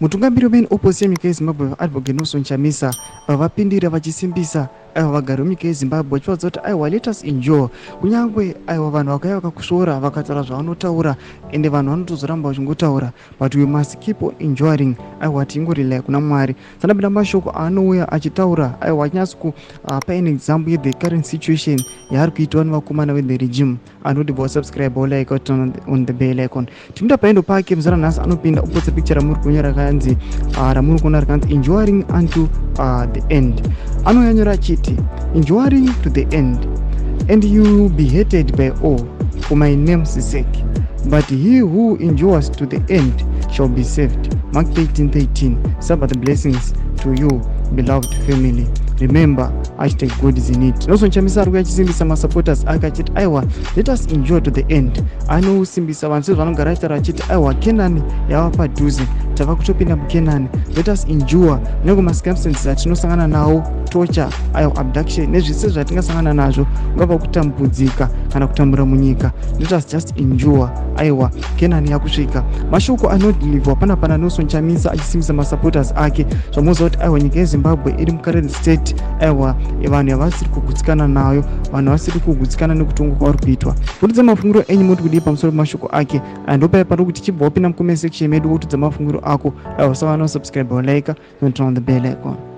Mutungamiri wemain opposition munyika yeZimbabwe, VaAdvocate Nelson Chamisa, vapindira vachisimbisa aiwa vagari vemunyika yeZimbabwe vachivaudza kuti aiwa, let us endure, kunyange aiwa vanhu vakauya vakakusvora, vakataura zvavanotaura, ende vanhu vanotozoramba vachingotaura, but we must keep on enduring. Aiwa, tingorely kuna Mwari. Sanapinda mashoko aanouya achitaura, aiwa, achinyatso kupa an example yethe current situation yaari kuitwa nevakomana vethe regime. Anoti bva subscribe, like, turn on the bell icon. Tinoda paendo pake muzara nhasi anopinda opotsa picture ramuri kuona rakanzi ramuri kuona rakanzi "Enduring unto the end". Anonyanyora achiti, "Enduring to the end, and you will be hated by all for my name's sake, but he who endures to the end shall be saved." Mark 13:13. Sabbath blessings to you, beloved family. Remember, #GodIsInIt. Nelson Chamisa ari kuya achisimbisa masupporters ake achiti aiwa, let us endure to the end. Anosimbisa vanhu sezvanogara achitaura achiti aiwa, Kenani yava padhuze, tava kutopinda muKenani. Let us endure nyange macircumstances atinosangana nawo, torture, aiwa, abduction nezvese zvatingasangana nazvo, kungava kutambudzika kana kutambura munyika. Let us just endure. Aiwa, Kenani yakusvika. Mashoko anodeliverwa panapa naNelson Chamisa achisimbisa masupporters ake. Zvamunoziva kuti aiwa, nyika yeZimbabwe iri mucurrent state, aiwa, vanhu havasiri kugutsikana nayo, vanhu vasiri kugutsikana nekutongwa kwavari kuitwa. Kutidza mafungiro enyu, moti kudii pamusoro pemashoko ake? Ndopai pari kuti chibva wapinda mucomment section medu wotudza mafungiro ako. Aiwa, usava nosubscribe, walike, turn on the bell icon.